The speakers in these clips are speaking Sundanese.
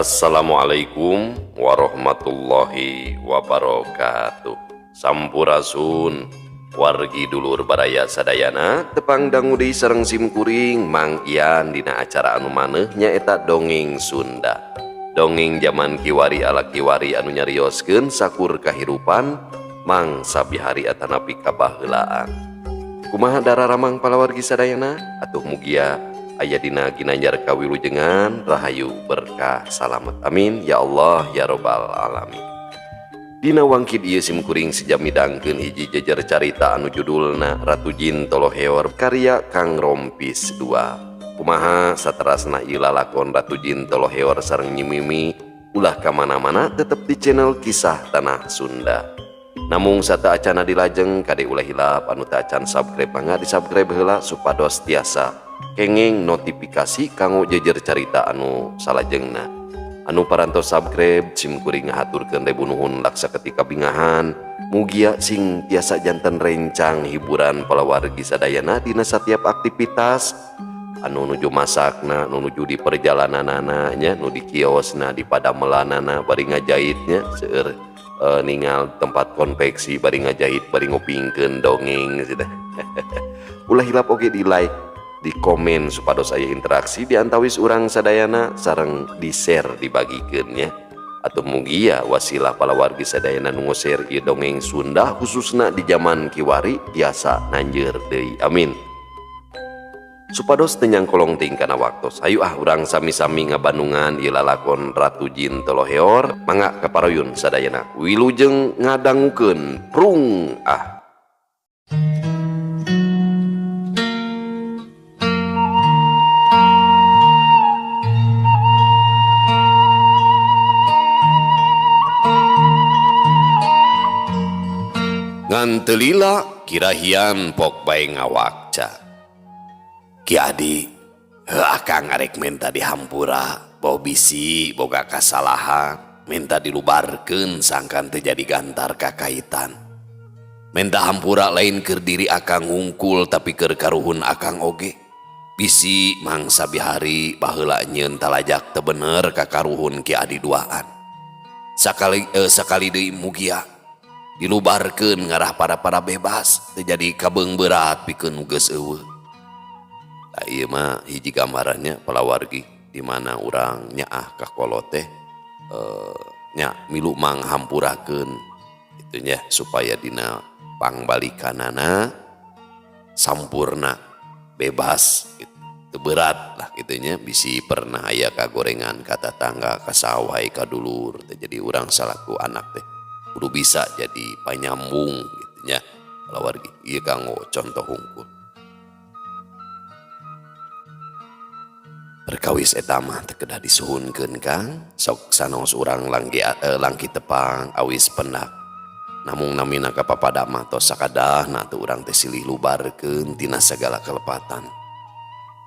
Assalamualaikum warahmatullahi wabarakatuh. Sampurasun wargi dulur baraya sadayana, tepang dangu deui sareng simkuring Mang Ian dina acara anu maneuh nyaeta Dongeng Sunda. Dongeng zaman kiwari ala kiwari anu nyarioskeun sakur kahirupan mangsa bihari atanapi kabaheulaan. Kumaha dararamang palawargi sadayana? Atuh mugia aya dina ginanjar kawilujengan, rahayu, berkah, salamet. Amin ya Allah ya robbal alamin. Dina wangkid ieu simkuring seja midangkeun hiji jejer carita anu judulna Ratu Jin Toloheor karya Kang Rompis 2. Kumaha saterasna ieu lalakon Ratu Jin Toloheor sareng Nyi Mimi, ulah ka mana-mana, tetep di channel Kisah Tanah Sunda. Namung sateuacana dilajeng, kade ulah hilap anu teu acan subscribe, mangga di subscribe heula supados tiasa kenging notifikasi kanggo jejer carita anu salajengna. Anu parantos subscribe, simkuring ngahaturkeun ribu nuhun laksa ketika bingahan. Mugia sing tiasa janten rencang hiburan palawargi sadayana dina setiap aktivitas, anu nuju masakna, nu nuju di perjalananana nya, nu di kiosna, di padamelanana bari ngajahitnya, seueur ningal tempat konveksi bari ngajahit bari ngupingkeun dongeng gitu. Ulah hilap oge di like, di komen supados aya interaksi di antawis urang sadayana, sareng di share, dibagikeun nya. Atau mugia wasilah palawargi sadayana nu share ieu dongeng Sunda khususna di zaman kiwari tiasa nanjeur deui, amin. Supados teu nyangkolong teuing kana waktos, ayo ah urang sami-sami ngabandungan ieu lalakon Ratu Jin Toloheor. Mangga kaparuyun sadayana, wilujeng ngadangukeun, prung ah. Ngan teu lila kirahian pok bae ngawakca. Ki Adi, heuh akang arek menta dihampura, bau bisi boga kasalahan, minta dilubarkeun sangkan teu jadi gantar kakaitan. Menta hampura lain keur diri akang hungkul, tapi keur karuhun akang oge. Bisi mangsa bihari baheula nyieun talajak teu bener ka karuhun Ki Adi duaan. Sakali deui mugia dilubarkeun ngarah para-para bebas, teu jadi kabeung berat pikeun nu geus eueuh. Tah, ieu mah hiji gambarannya palawargi di mana urang nyaah ka kolot teh nya milu manghampurakeun itu nya, supaya dina pangbalikanana sampurna, bebas gitu. Teu berat lah gitu nya, bisi pernah aya kagorengan ka tatangga, ka sawai, ka dulur teh. Jadi urang salaku anak teh kudu bisa jadi panyambung gitu nya palawargi. Ieu kanggo contoh hungkul. Perkawis eta mah teu kedah disuhunkeun, Kang. Sok sanaos urang langki tepang awis pendak. Namung namina ka papada mah tos sakadahna teu urang teh silih lubarkeun tina sagala kelepatan.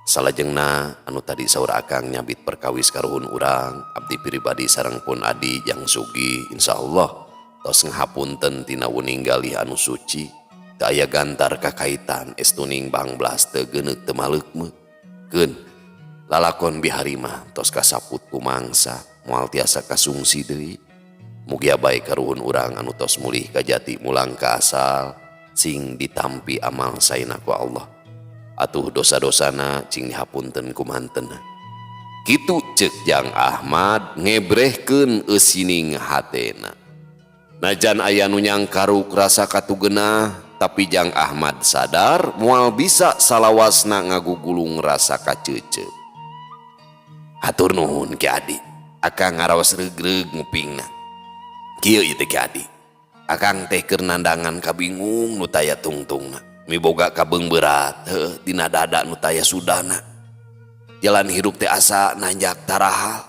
Salajengna anu tadi saur akang nyabit perkawis karuhun urang, abdi pribadi sareng pun adi Jang Sugi, insyaallah tos ngahapunten tina wening galih anu suci. Teu aya gantar kakaitan, estuning bangblas teu geuneuk teu maleukmeuk. Keun lalakon bihari mah tos kasaput ku mangsa, moal tiasa kasungsi deui. Mugia bae karuhun urang anu tos mulih ka jati, mulang ka asal, sing ditampi amal saena ku Allah. Atuh dosa-dosana cing dihapunten ku mantena. Kitu ceuk Jang Ahmad ngebrehkeun eusining hatena. Najan aya nu nyangkaruk rasa katugenah, tapi Jang Ahmad sadar moal bisa salawasna ngagugulung rasa kaceuceut. Hatur nuhun, Ki Adi, akang ngaraos regreg ngupingna. Kieu ieu teh, Ki Adi. Akang teh keur nandangan kabingung nu taya tungtungna. Miboga kabeung berat heuh dina dada nu taya sudana. Jalan hirup teh asa nanjak tarahal.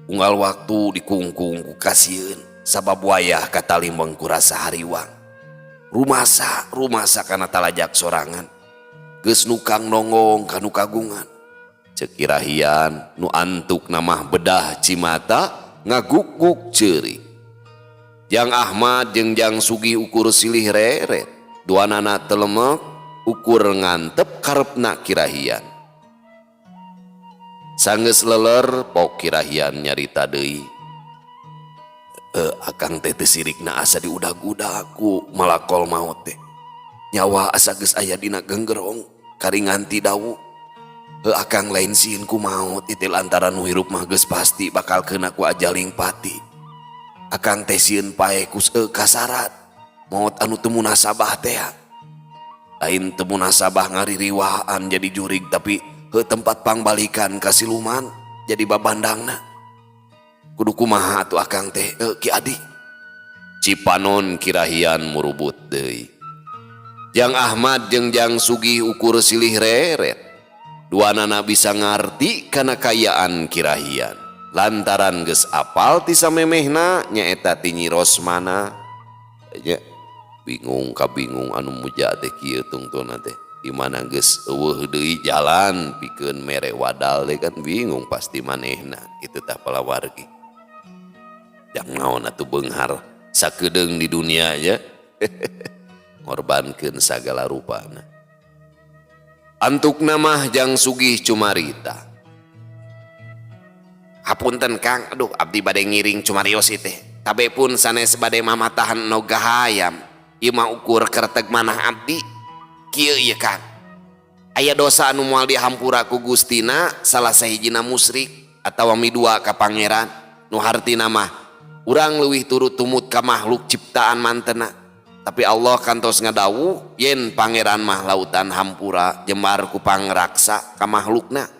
Unggal waktu dikungkung ku kasieun, sabab wayah katalimbang ku rasa hariwang. Rumasa, rumasa kana talajak sorangan. Geus nukang nonggong kanu kagungan. Ceuk kirahian nu antuk namah bedah cimata ngaguk-guk ceurik. Jang Ahmad jeung Jang Sugih ukur silih reret. Duanana telemek ukur ngantep karepna kirahian. Sanggeus leler pok kirahian nyarita deui. Akang teh teu sirikna asa diudag-udag ku malakol maot teh. Nyawa asa geus aya dina genggerong karinganti dawu. Heuh akang lain sieun ku maot itu lantaran nu hirup mah geus pasti bakal keuna ku ajaling pati. Akang teh sieun paeh ku kasarat. Maot anu teu munasabah teh. Lain teu munasabah ngaririwaan jadi jurig tapi heuh tempat pangbalikan ka siluman jadi babandangna. Kudu kumaha atuh akang teh Ki Adi. Cipanon kirahian murubut deui. Jang Ahmad jeung Jang Sugih ukur silih reret. Duanana bisa ngarti kana kayaan kirahian. Lantaran geus apal ti samemehna nyaeta ti Nyi Rosmana. Nya bingung kabingung anu muja teh kieu tungtungna teh. Di mana geus eueuh deui jalan pikeun mere wadal teh kan bingung pasti manehna kitu tah palawargi. Jang naon atuh beunghar sakedeung di dunia nya. Ngorbankeun sagala rupana. Antukna mah Jang Sugih cumarita. Hapunten Kang, aduh abdi bade ngiring cumarios ieu teh. Tabe pun sanes bade mamatahan noga hayam. Ieu mah ukur kerteg manah abdi. Kieu ieu Kang. Aya dosa anu moal dihampura ku Gustina salah sahijina musyrik atawa midua ka pangeran. Nu hartina mah urang leuwih turut tumut ka makhluk ciptaan mantena. Tapi Allah kantos ngadawuh yen pangeran mah lautan hampura jembar ku pangraksa ka makhlukna.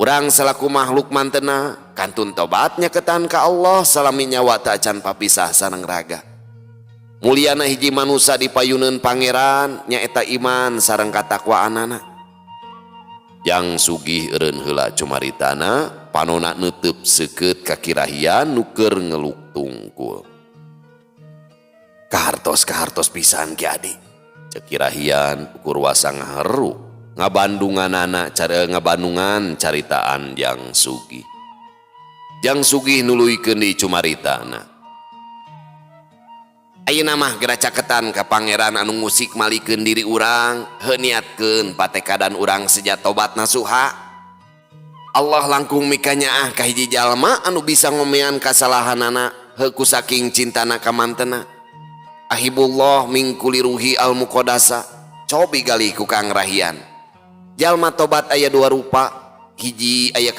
Urang salaku makhluk mantena kantun tobatnya ketan ka Allah salami nyawa tak acan papisah sareng raga. Mulyana hiji manusa dipayuneun pangeran nyaeta iman sareng katakwaanana. Jang Sugih eureun heula cumaritana panona neuteub seukeut ka kirahian nu keur ngeluk tungkul. Kahartos-kahartos pisan Ki Adi. Cek kirahian ukur wasa ngaheru ngabandunganana cara ngabandungan caritaan Jang Sugih. Jang Sugih nuluykeun di cumaritana. Ayeuna mah geura caketan ka pangeran anu ngusik malikeun diri urang, heuh niatkeun patekadan urang seja tobat nasuha. Allah langkung mikanyaah ka hiji jalma anu bisa ngomean kasalahanana heuh ku saking cintana ka mantena. Ahibullah mingkuli ruhi al muqaddasa. Cobi gali ku Kang Rahian. Jalma tobat aya dua rupa, hiji aya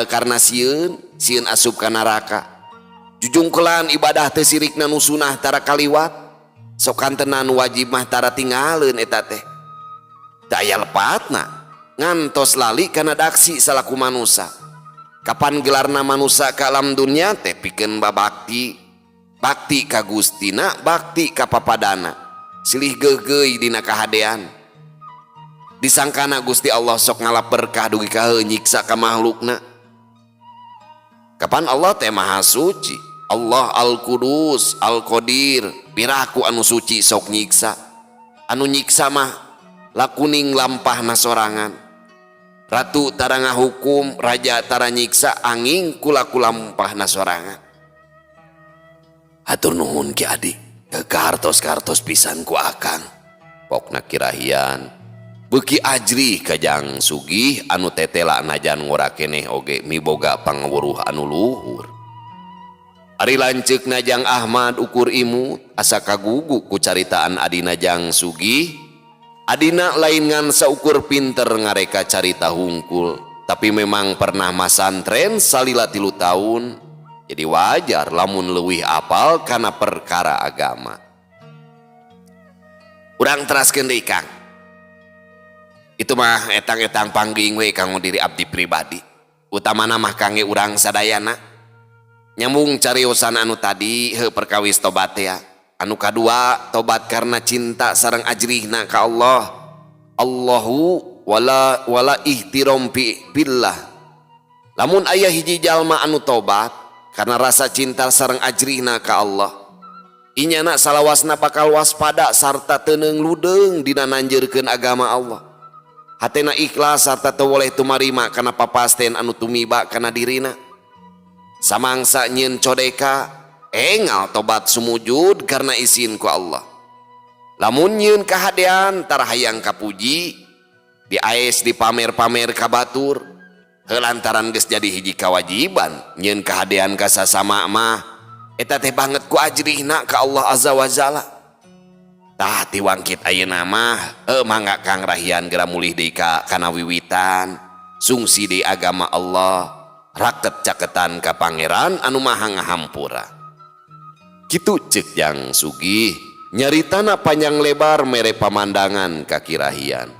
karena sieun, sieun asup ka neraka. Jujungkelan ibadah teh sirikna nu sunah tara kaliwat. Sok kantenan wajib mah tara tingaleun eta teh. Teu aya lepatna, ngantos lali kana daksi salaku manusa. Kapan gelarna manusa ka alam dunya teh pikeun babakti. Bakti ka Gustina, bakti ka papadana. Silih geugeuy dina kahadean. Disangkana Gusti Allah sok ngalap berkah dugi ka heuh nyiksa ka makhlukna. Kapan Allah teh maha suci, Allah Al-Qudus, Al-Qadir, piraku anu suci sok nyiksa. Anu nyiksa mah lakuning lampahna sorangan. Ratu tara ngahukum, raja tara nyiksa, angin kulaku lampahna sorangan. Hatur nuhun Ki Adi, kahartos-kartos pisan ku akang. Pokna kirahian beuki ajrih ka Jang Sugih anu tetela najan ngora keneh oge miboga pangawuruh anu luhur. Ari lanceukna Jang Ahmad ukur imut asa kagugu ku caritaan adina Jang Sugih. Adina lain ngan saukur pinter ngareka carita hungkul, tapi memang pernah masantren salila 3 tahun. Jadi wajar lamun leuwih apal kana perkara agama. Urang teraskeun deui Kang. Itu mah etang-etang pangging we kanggo diri abdi pribadi. Utamana mah kangge urang sadayana. Nyambung cariosan anu tadi heuh perkawis tobat ya. Anu kadua tobat karena cinta sareng ajrihna ka Allah. Allahu wala wala ihtiram billah. Lamun aya hiji jalma anu tobat karena rasa cinta sareng ajrihna ka Allah, inyana salawasna bakal waspada sarta teu ludeung dina nanjeurkeun agama Allah. Hatena ikhlas sarta teu boleh tumarima kana papasten anu tumiba kana dirina. Samangsa nyieun codeka engal tobat sumujud karena izin ku Allah. Lamun nyieun kahadean tara hayang kapuji, diaes dipamer-pamer ka batur. Heuh lantaran geus jadi hiji kawajiban nyieun kahadean ka sasama mah eta teh banget ku ajrihna ka Allah Azza wa Jalla. Tah ti wangkit ayeuna mah heuh mangga Kang Rahian geura mulih deui ka kana wiwitan sungsi deui agama Allah raket caketan ka Pangeran anu Maha Ngahampura. Kitu ceuk Jang Sugih nyaritana panjang lebar mere pamandangan ka Ki Rahian.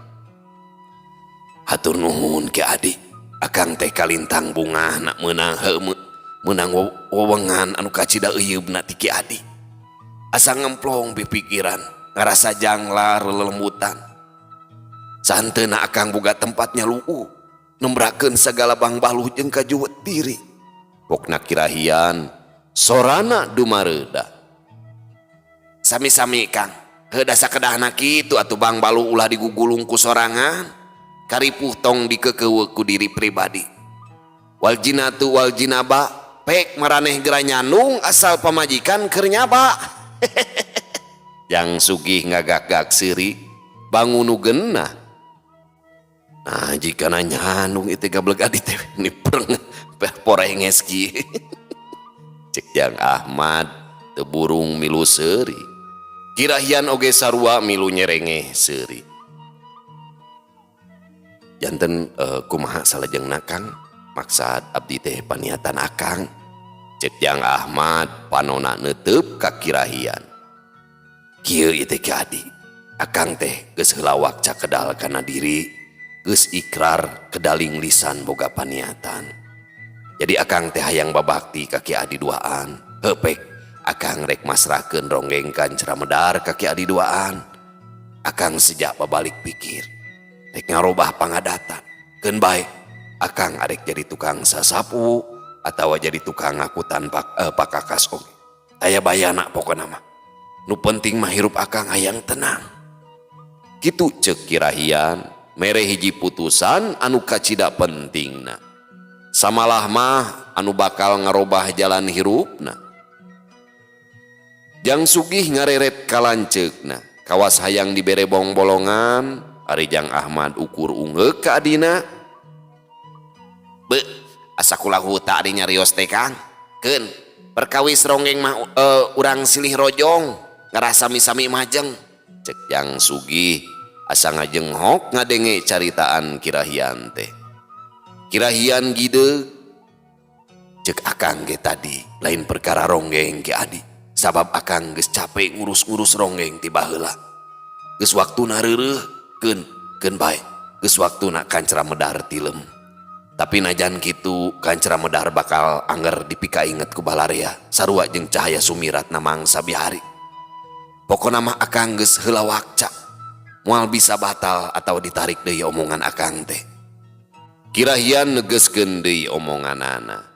Hatur nuhun Ki Adi, akang teh kalintang bungah nak meunang heuh meunang wewengan anu kacida euyeup ti Ki Adi. Asa ngemplong pipikiran, ngarasa janglar lelembutan. Sahenteuna akang boga tempatnya luu, nembrakeun sagala bangbaluh jeung kajuwet diri. Pokna Ki Rahian sorana dumareuda. Sami-sami Kang, heuh da sakedahna kitu atuh bangbaluh ulah digugulung ku sorangan. Karipuh tong dikeukeuweuk ku diri pribadi. Wal jinatu wal jinaba pek maraneh geura nyandung asal pamajikan keur nyaba. Jang Sugih ngagak-gak seuri bangun nu geunah. Nah jika nyandung itu gableg adi teh nipreng porenges kieu. Cek Jang Ahmad teu burung milu seuri. Ki Rahian oge sarua milu nyerengeh seuri. Janten kumaha salajengna Kang? Maksad abdi teh paniatan akang. Cek Jang Ahmad panona neuteub ka Ki Rahian. Kieu ieu teh Ki Adi, akang teh geus heula wakca kedal kana diri, geus ikrar kedaling lisan boga paniatan. Jadi akang teh hayang babakti ka Ki Adi duaan. Heuh pek, akang rek masrahkeun ronggeng kancra medar ka Ki Adi duaan. Akang sejak babalik pikir, rek ngarobah pangadatan. Keun bae, akang arek jadi tukang sasapu atawa jadi tukang ngakutan pakakas oge. Aya bayana pokona mah. Nu penting mah hirup akang hayang tenang. Kitu ceuk Ki Rahian mere hiji putusan anu kacida pentingna. Samalah mah anu bakal ngarobah jalan hirupna. Jang Sugih ngareret ka lanceukna, kawas hayang dibere bongbolongan, ari Jang Ahmad ukur ungeuk ka adina. Be, asa kula huta ari nyarios teh Kang. Keun, perkawis ronggeng mah urang silih rojong, ngarasa sami-sami majeng. Cek Jang Sugih asa ngajenghok ngadenge caritaan Ki Rahian teh. Ki Rahian gideug. Cek akang ge tadi lain perkara ronggeng Ki Adi, sabab akang geus capek ngurus-ngurus ronggeng ti baheula. Geus waktuna reureuh, keun keun bae. Geus waktuna kancra medar tilem. Tapi najan kitu kancra medar bakal angger dipikainget ku balarea sarua jeung cahaya sumirat na mangsa bihari. Pokona mah akang geus heula wakca. Moal bisa batal atau ditarik deui omongan akang teh. Ki Rahian negeskeun deui omonganana.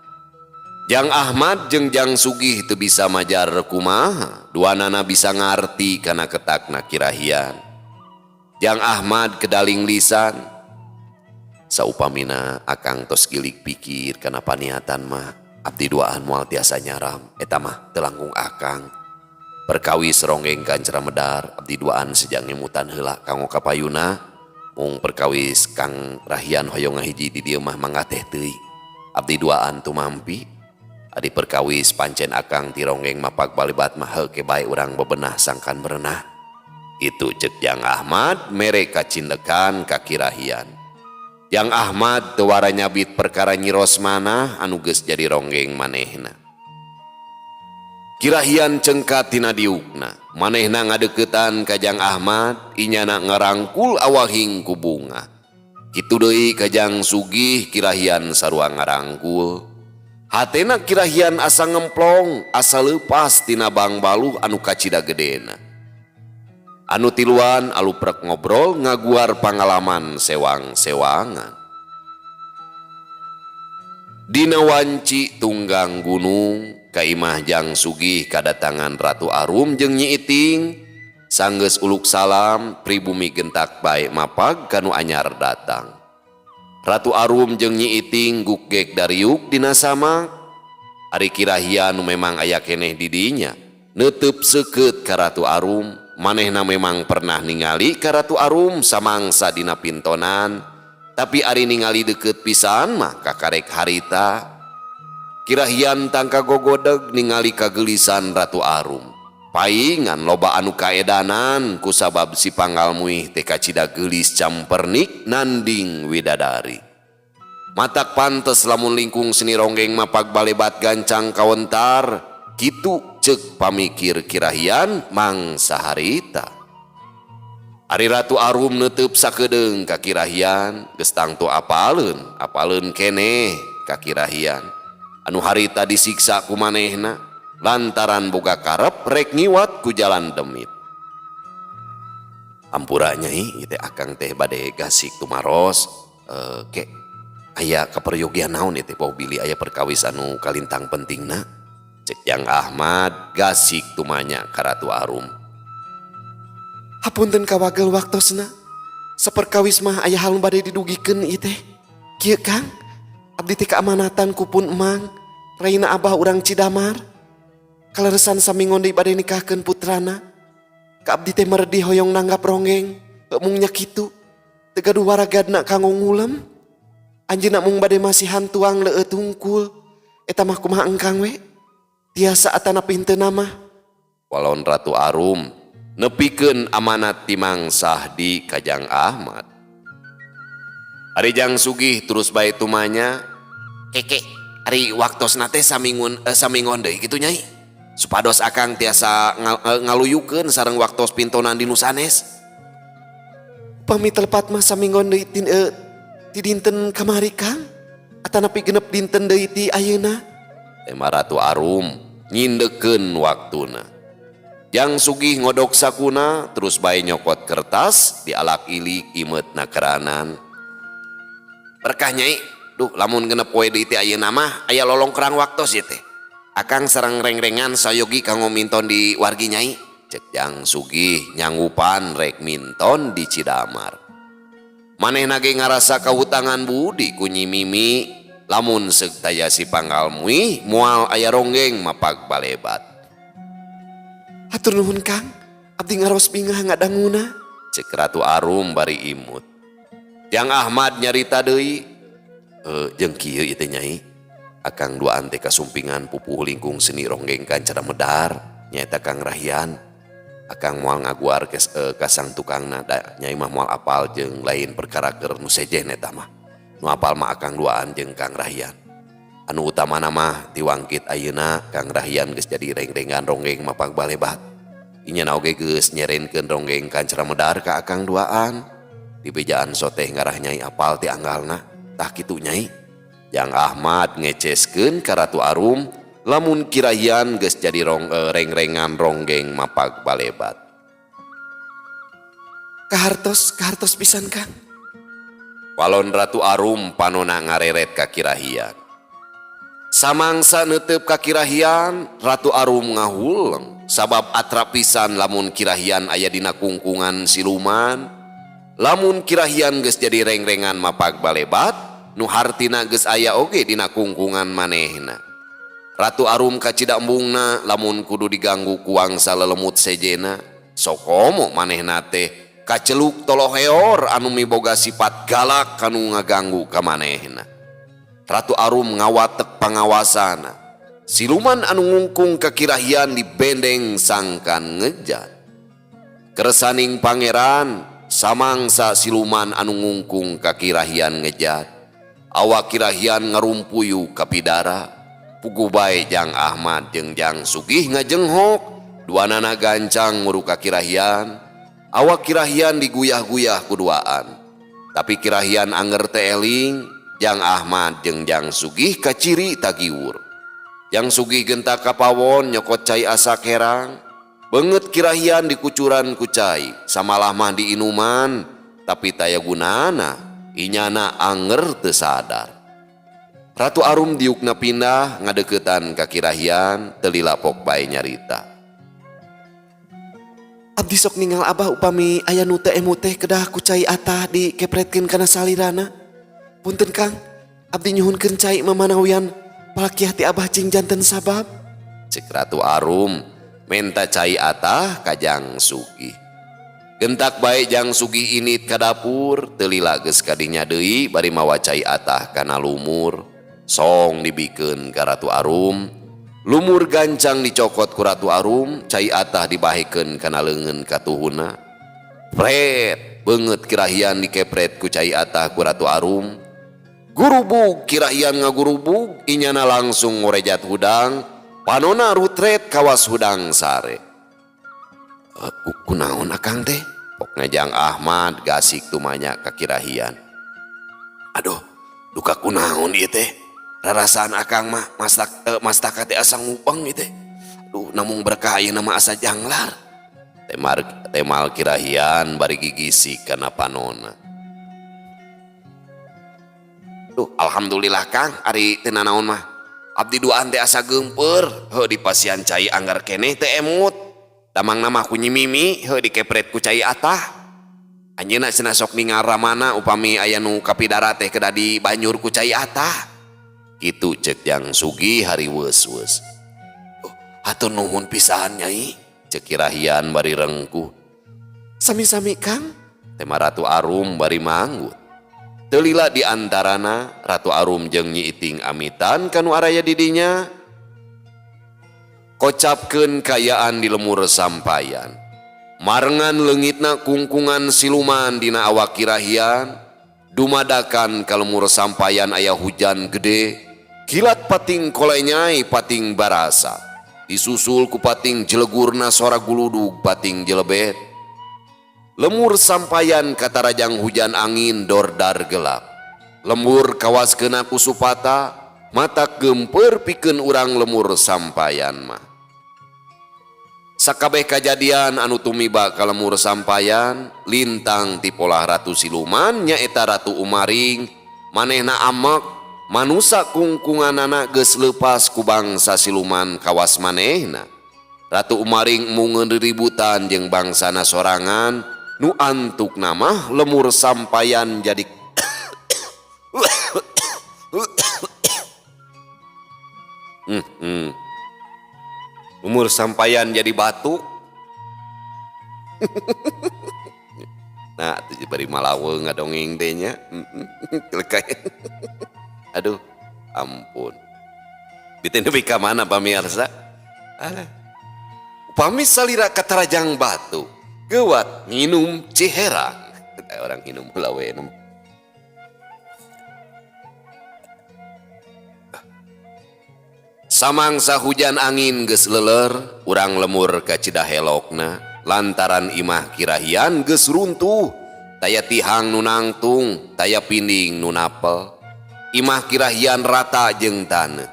Jang Ahmad jeung Jang Sugih teu bisa majar kumaha, duanana bisa ngarti kana ketakna Ki Rahian. Jang Ahmad kedaling lisan. Saupamina akang tos gilig pikir kana paniatan mah, abdi duaan moal tiasa nyaram, eta mah teu langkung akang. Perkawis ronggeng kancra medar, abdi duaan sejang ngemutan heula kanggo kapayuna, mung perkawis Kang Rahian hoyong ngahiji di dieu mah mangga teh teuing. Abdi duaan tumampi. Adi perkawis pancen akang ti ronggeng mapag balibat mah heuh ke bae urang bebenah sangkan berenah. Itu cek Jang Ahmad mere kacindekan ka Ki Rahian. Jang Ahmad teu wara nyabit perkara Nyi Rosmanah anu geus jadi ronggeng manehna. Ki Rahian cengkat tina diukna, manehna ngadeukeutan ka Jang Ahmad, inyana ngarangkul awahing ku bunga. Kitu deui ka Jang Sugih, Ki Rahian sarua ngarangkul. Hatena Ki Rahian asa ngemplong, asa leupas tina bangbaluh anu kacida gedena. Anu tiluan aluprek ngobrol ngaguar pangalaman sewang-sewangan. Dina wanci tunggang gunung, ka imah Jang Sugih kadatangan Ratu Arum jeung Nyi Iting. Sanggeus uluk salam, pribumi gentak bae mapag kanu anyar datang. Ratu Arum jeung Nyi Iting gukgek dariuk dina samak. Ari Ki Rahian nu memang aya keneh di dinya, neuteub seukeut ka Ratu Arum. Manehna memang pernah ningali ka Ratu Arum samangsa dina pintonan. Tapi ari ningali deukeut pisan mah kakarek harita. Kirahian tangka gogodeg ningali kageulisan Ratu Arum. Paingan loba anu kaedanan kusabab si panggal muih teh kacida geulis campernik nanding widadari. Matak pantes lamun lingkung seni ronggeng mapag balebat gancang kawentar, kitu ceuk pamikir Kirahian mangsa harita. Ari Ratu Arum neuteub sakedeung ka Kirahian, geus tangtu apaleun, apaleun keneh ka Kirahian. Anu harita disiksa ku manehna lantaran boga karep rek ngiwat ku jalan demit. Ampura Nyai, ieu teh akang teh bade gasik tumaros, ke aya kaperyogian naon ieu teh poho bilih aya perkawis anu kalintang pentingna. Cek Jang Ahmad gasik tumanya ka Ratu Arum. Hapunten kawagel waktosna. Saperkawis mah aya hal nu bade didugikeun ieu teh. Kieu Kang, abdi teh kaamanatan ku pun emang, raina abah urang Cidamar. Kaleresan saminggon deui bade nikahkeun putrana. Ka abdi teh merdi hoyong nanggap ronggeng, mung nya kitu. Teu gaduh waragadna kanggo ngulem. Anjeunna mung bade masihan tuang leueut hungkul. Eta mah kumaha engkang we? Tiasa atanapi henteu mah. Walon Ratu Arum nepikeun amanat ti Mang Sahdi ka Jang Ahmad. Ari Jang Sugih terus bae tumanya, keke ari waktosna teh saminggon deui kitu Nyai. Supados akang tiasa ngaluyukeun sareng waktos pintonan di nu sanes. Upami telepat mah saminggon deui ti dinten kamari Kang, atanapi genep dinten deui ti ayeuna. Tema Ratu Arum nyindekeun waktuna. Jang Sugih ngodok sakuna terus bae nyokot kertas dialak ilik imeutna keranan. Berkah Nyai, duh lamun genep poe deui ti ayeuna mah aya lolongkrang waktos ieu teh. Akang sareng rengrengan sayogi kanggo minton di wargi Nyai. Cek Jang Sugih nyanggupan rek minton di Cidamar. Manehna ge ngarasa kahutangan budi ku Nyi Mimi lamun seuk taya si panggal muih moal aya ronggeng mapag balebat. Hatur nuhun Kang, abdi ngaros bingah ngadanguna. Cek Ratu Arum bari imut. Jang Ahmad nyarita deui, jeung kieu ieu teh Nyai. Akang duaan teh kasumpingan pupuh lingkung seni ronggeng kancara medar nyaeta Kang Rahyan. Akang moal ngaguar ka sang tukangna da Nyai mah moal apal jeung lain perkara keur nu sejen eta mah. Nu apal mah akang duaan jeung Kang Rahyan. Anu utamana mah tiwangkit ayeuna Kang Rahyan geus jadi reng-rengan ronggeng mapag balebat. Inya oge geus nyerenkeun ronggeng kancara medar ka akang duaan. Di bejaan soteh ngarah Nyai apal ti anggalna. Tah kitu Nyai. Jang Ahmad ngeceskeun ka Ratu Arum lamun Kirahian geus jadi reng-rengan ronggeng mapag balebat. Kahartos, kahartos pisan Kang. Walon Ratu Arum panona ngareret ka Kirahian. Samangsa neuteup ka Kirahian, Ratu Arum ngahuleng sabab atrap pisan lamun Kirahian aya dina kungkungan siluman. Lamun Kirahian geus jadi reng-rengan mapag balebat, nu hartina geus aya oge dina kungkungan manehna. Ratu Arum kacida embungna lamun kudu diganggu ku wangsa lelemut sejena. Sokomo manehna teh kaceluk toloheor anu miboga sifat galak kanu ngaganggu ka manehna. Ratu Arum ngawatek pangawasana. Siluman anu ngungkung ka Kirahian dibendeng sangkan ngejat. Keresaning pangeran samangsa siluman anu ngungkung ka Kirahian ngejat. Awak Kirahian ngarumpuyu ka pidara. Puguh bae Jang Ahmad jeung Jang Sugih ngajenghok. Duanana gancang muru ka Kirahian. Awak Kirahian diguyah-guyah ku duaan. Tapi Kirahian anger teh eling. Jang Ahmad jeung Jang Sugih kaciri tagiwur. Jang Sugih gentak ka pawon nyokot cai asak herang. Beungeut Kirahian dikucuran ku cai, samalah mah diinuman, tapi taya gunana, inyana anger teu sadar. Ratu Arum diukna pindah ngadeukeutan ka Kirahian, teu lila pok bae nyarita. Abdi sok ningal abah upami aya nu teu emu teh kedah ku cai atah dikepretkeun kana salirana. Punten Kang, abdi nyuhunkeun cai mamanawian palakiah ti abah cing janten sabab. Cek Ratu Arum menta cai atah ka Jang Sugih. Gentak bae Jang Sugih init ka dapur, teu lila geus kadinya deui bari mawa cai atah kana lumur. Song dibikeun ka Ratu Arum. Lumur gancang dicokot ku Ratu Arum, cai atah dibahekeun kana leungeun katuhuna. Pret, beungeut Kirahian dikepret ku cai atah ku Ratu Arum. Gurubug Kirahian ngagurubug, inyana langsung ngorejat hudang, panona rutret kawas hudang sare. Kunaon akang teh? Pokna Jang Ahmad gasik tumanya ka Kirahian. Aduh, duka kunaon ieu teh? Rarasaan akang mah mastaka teh asa ngupeng ieu teh. Aduh, namung berkah ayeuna mah asa janglar. Temal Kirahian bari gigisik kana panona. Duh, alhamdulillah Kang, ari teu nanaon mah. Abdi duaan teh asa geumpeur, heuh dipasian cai anggar keneh teu emut. Damangna mah ku Nyi Mimi heuh dikepret ku cai atah. Anjeunna cenah sok ningal ramana upami aya nu kapidara teh kedah dibanyur ku cai atah. Kitu cek Jang Sugih hariweus-weus. Oh, hatur nuhun pisan Nyai, cek Kirahian bari rengkuh. Sami-sami Kang, tema Ratu Arum bari manggut. Teu lila di antarana Ratu Arum jeung Nyi Iting amitan kanu araya di dinya. Kocapkeun kaayaan di lemur sampayan. Marengan leungitna kungkungan siluman dina awak Kirahian, dumadakan ka lemur sampayan aya hujan gede, kilat pating kolenyai pating barasa, disusul ku pating jelegurna sora guludug pating jelebet. Lemur sampayan katarajang hujan angin dordar gelap. Lemur kawas kena ku supata, mata gempeur pikeun urang lemur sampayan mah. Sakabeh kajadian anu tumiba ka lemur sampayan, lintang ti polah Ratu Siluman nyaeta Ratu Umaring, manehna amek, manusa kungkunganana geus leupas ku bangsa siluman kawas manehna. Ratu Umaring mungeun riributan jeung bangsana sorangan, nu antukna mah lemur sampayan jadi Umur sampayan jadi batuk. Nah, itu bari malaweung ngadongeng teh nya. Aduh, ampun. Biten nepi ka mana pamirsa? Alah. Upami salira katarajang batu, geuwat nginum ciherang. Orang nginum heula we. Samangsa hujan angin geus leuler, urang lemur ka Cidahelokna, lantaran imah Kirahian geus runtuh, taya tihang nu nangtung, taya pinding nu napel. Imah Kirahian rata jeung taneuh.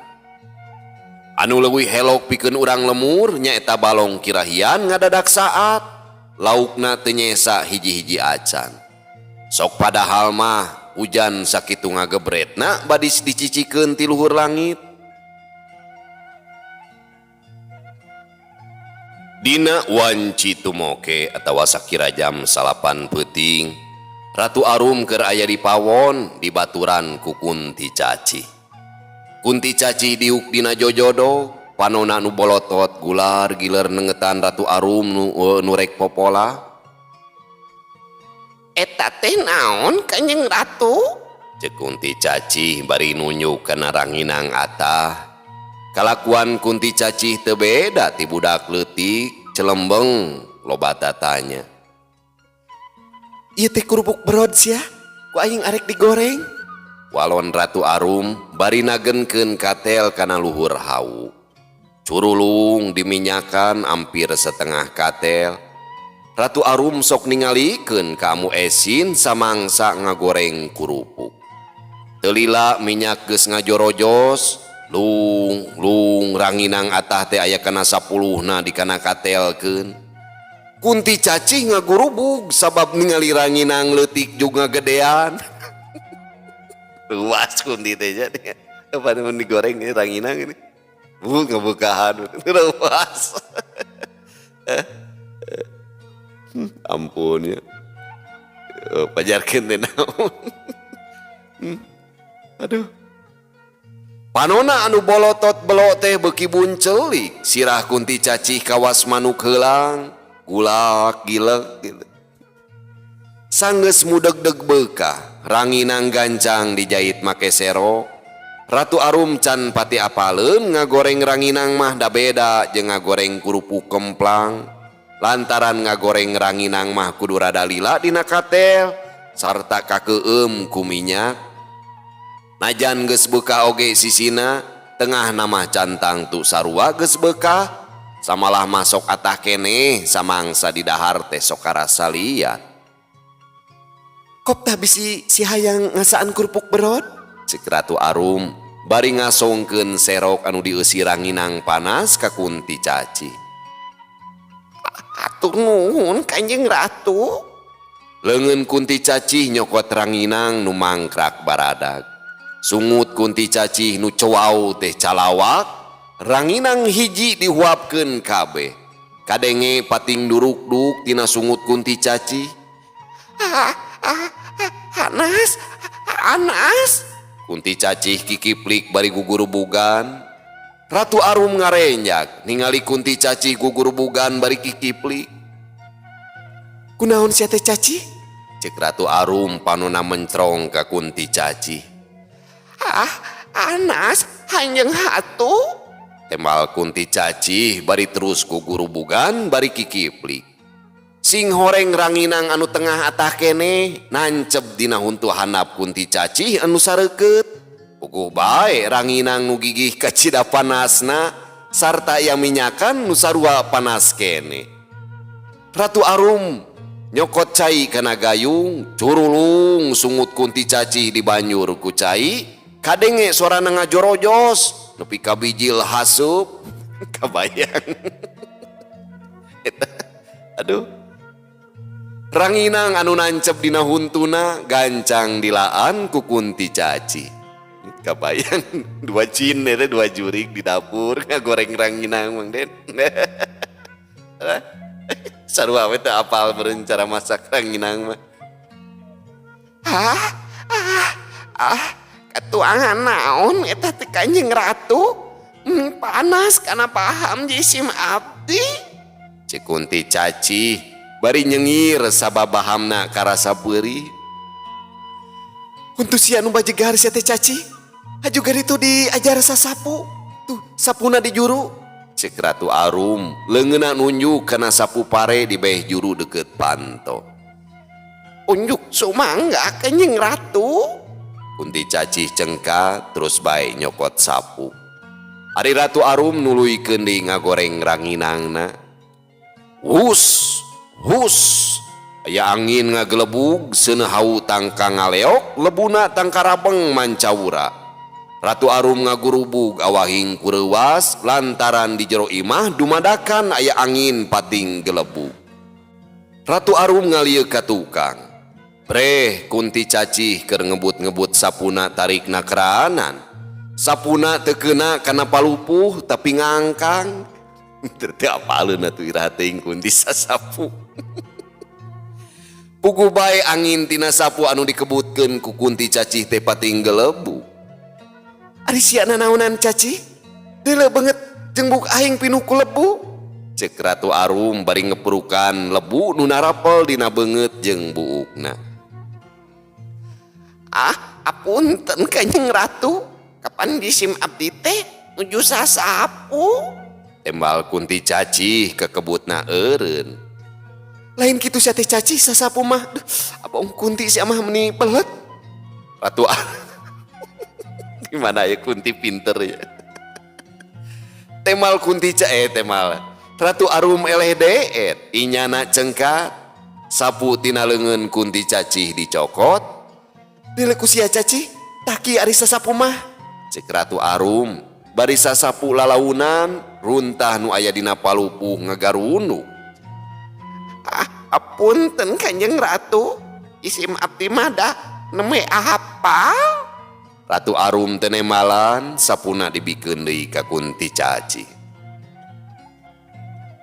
Anu leuwih helok pikeun urang lemur nyaeta balong Kirahian ngadadak saat, laukna teu nyesa hiji-hiji acan. Sok padahal mah hujan sakitu ngagebretna badis dicicikeun ti luhur langit. Dina wanci tumoke atawa sakira jam 9 peuting, Ratu Arum keur aya di pawon di baturan ku Kunti Cacih. Kunti Cacih diuk dina jojodo, panona nu bolotot gular giler nengetan Ratu Arum nu rek popola. Eta teh naon Kanjeng Ratu? Ceuk Kunti Cacih bari nunjuk kana ranginang atah. Kalakuan Kunti Cacih teu beda ti budak leutik celembeng loba tatanya. Ieu teh kerupuk berod sia, ku aing arek digoreng. Walon Ratu Arum bari nagenkeun katel kana luhur hawu. Curulung diminyakan hampir setengah katel. Ratu Arum sok ningalikeun ka Amu Esin samangsa ngagoreng kerupuk. Teu lila minyak geus ngajorojos, lung lung ranginang atah teh aya kana 10na dikana katelkeun. Kunti Cacih ngagurubug sabab ningali ranginang leutik juga ngagedean. Luas kunti teh jadi. Apa mun digoreng ini ranginang ini? Bu ngebukahan. Luas. Ampun ya. Pajarkeun teh naon. Aduh. Panona anu bolotot belok teh beuki buncelik, sirah Kunti Cacih kawas manuk heulang, gulak gilek gitu. Sanggeus mudegdeg beukah, ranginang gancang dijait make serok. Ratu Arum can pati apaleun ngagoreng ranginang mah da beda jeung ngagoreng kerupuk kemplang. Lantaran ngagoreng ranginang mah kudu rada lila dina katel sarta kakeueum ku minyak. Najan geus beukah oge sisina, tengahna mah can tangtu sarua geus beukah. Samalah masok atah keneh samangsa didahar teh sok karasa liat. Kop tah bisi si hayang ngasaan kerupuk berod? Cek Ratu Arum bari ngasongkeun serok anu dieusi ranginang panas ka Kunti Cacih. Hatur nuhun Kanjeng Ratu. Leungeun Kunti Cacih nyokot ranginang nu mangkrak baradag. Sungut Kunti Cacih nu cowau teh calawak, ranginang hiji dihuapkeun kabeh. Kadenge pating duruk-duk tina sungut Kunti Cacih. Ah, ah, hanas, hanas. Kunti Cacih kikiplik bari gugurubugan. Ratu Arum ngarenjak ningali Kunti Cacih gugurubugan bari kikiplik. Kunaon sia teh Cacih? Cek Ratu Arum panona mencrong ka Kunti Cacih. Ah, anas hanjeng hatu. Tembal Kunti Cacih bari terus gugurubugan bari kikiplik. Sing horeng ranginang anu tengah atah keneh nancep dina huntu handap Kunti Cacih anu sareukeut. Puguh bae ranginang nu gigih kacida panasna sarta aya minyakan nu sarua panas keneh. Ratu Arum nyokot cai kana gayung, curulung sungut Kunti Cacih dibanjur ku cai, kadenge sorana ngajorojos nepi ka bijil hasup. Kabayang. Aduh. Ranginang anu nancep dina huntuna gancang dilaan ku Kunti Cacih. Kabayang dua jin eta dua jurig di dapur ngagoreng ranginang Mang Den. Sarua we teu apal meureun cara masak ranginang mah. Ah, ah, ah, katuangan naon eta teh Kanjeng Ratu? Panas kana paham jisim abdi. Cek Kunti Cacih bari nyengir sabab bahamna karasa beurih. Huntu sia nu bajegar sia teh Cacih. Haju gari itu diajar sasapu. Tuh sapuna di juru. Cek Ratu Arum leungeunna nunjuk kana sapu pare di beh juru deket panto. Unjuk sumangga Kanjeng Ratu. Kunti Cacih cengka terus bae nyokot sapu. Ari Ratu Arum nuluykeun deui ngagoreng ranginangna. Hus, hus. Aya angin ngagelebug seuneu hau tangka ngaleok lebuna tangka rabeng mancawura. Ratu Arum ngagurubug awahing kureuwas lantaran di jero imah dumadakan aya angin pating gelebug. Ratu Arum ngalieu ka tukang. Breh Kunti Cacih keur ngebut-ngebut sapuna tarikna keranan. Sapuna teu keuna kana palupuh tapi ngangkang. Teu apaleun atuh iraha teuing Kunti sasapu. Puguh bae angin tina sapu anu dikebutkeun ku Kunti Cacih teh pating gelebug. Ari sia nanaonan Cacih? Deuleu beungeut jeung buuk aing pinuh ku lebu. Cek Ratu Arum bari ngepurukan lebu nu narapel dina beungeut jeung buukna. Ah, apunten Kanjeng Ratu. Kapan jisim abdi teh nuju sasapu? Tembal Kunti Cacih kekebutna eureun. Lain kitu sia teh Cacih sasapu mah. Duh, abong Kunti sia mah meuni belet. Ratu Arum gimana ya Kunti pinter ya. Temal Kunti temal. Ratu Arum eleh deet inyana cengkat. Sapu tina leungeun Kunti Cacih dicokot. Deuleu ku sia Cacih, taki ari sasapu mah. Cek Ratu Arum bari sasapu lalaunan runtah nu aya dina palupuh ngagarunuk. Ah, apunten Kanjeng Ratu. Isim abdi mah da neme apal. Ratu Arum teu nemalan sapuna dibikeun deui ka Kunti Cacih.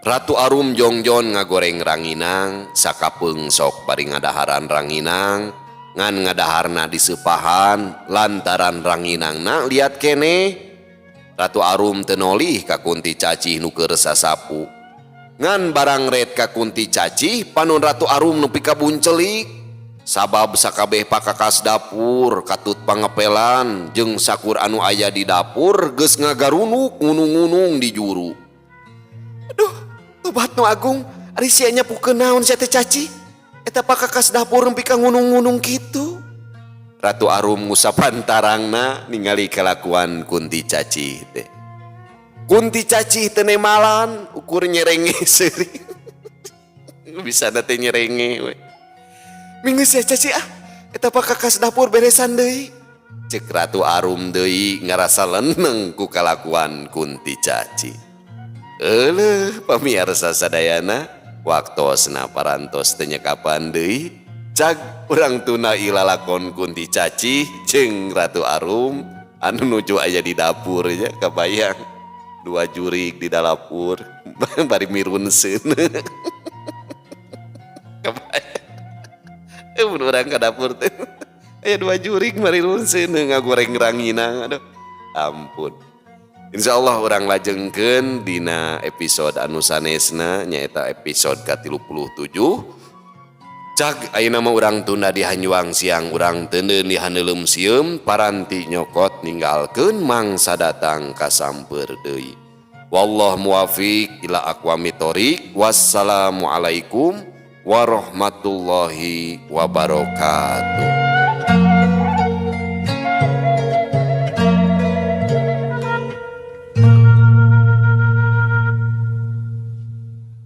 Ratu Arum jongjon ngagoreng ranginang sakapeung sok bari ngadaharan ranginang ngan ngadaharna diseupahan lantaran ranginangna liat keneh. Ratu Arum teu nolih ka Kunti Cacih nu keur sasapu. Ngan barang ret ka Kunti Cacih panon Ratu Arum nepi ka buncelik. Sabab sakabeh pakakas dapur katut pangepelan jeung sakur anu aya di dapur geus ngagarunuk ngunung-ngunung di juru. Aduh, tobat nu agung, ari sia nyapukeun naon sia teh Caci? Eta pakakas dapur nepi ka ngunung-ngunung kitu. Ratu Arum ngusapan tarangna ningali kalakuan Kunti Caci teh. Kunti Caci teh nemalan ukur nyerenge seuri. Bisa teh nyerenge we. Minggu sia Caci ah, eta pakakas dapur beresan deui. Cek Ratu Arum deui ngarasa leneng ku kalakuan Kunti Caci. Euleuh pamiarsa sadayana, waktosna parantos teu nyekapan deui. Cag urang tuna ilalakon Kunti Caci jeung Ratu Arum anu nuju aya di dapur nya, kabayang dua jurig di dapur bari mirunseun. Kabayang mun urang ka dapur teh aya dua jurig bari runseun ngagoreng ranginang, aduh ampun. Insyaallah urang lajengkeun dina episode anu sanesna, nyaeta episode ka-37. Cag ayeuna mah urang tunda di hanjuang siang, urang teundeun di handeuleum sieum, paranti nyokot ninggalkeun mangsa datang kasamper deui. Wallahu muwafiq ila aqwamit thoriq. Wassalamualaikum warahmatullahi wabarakatuh.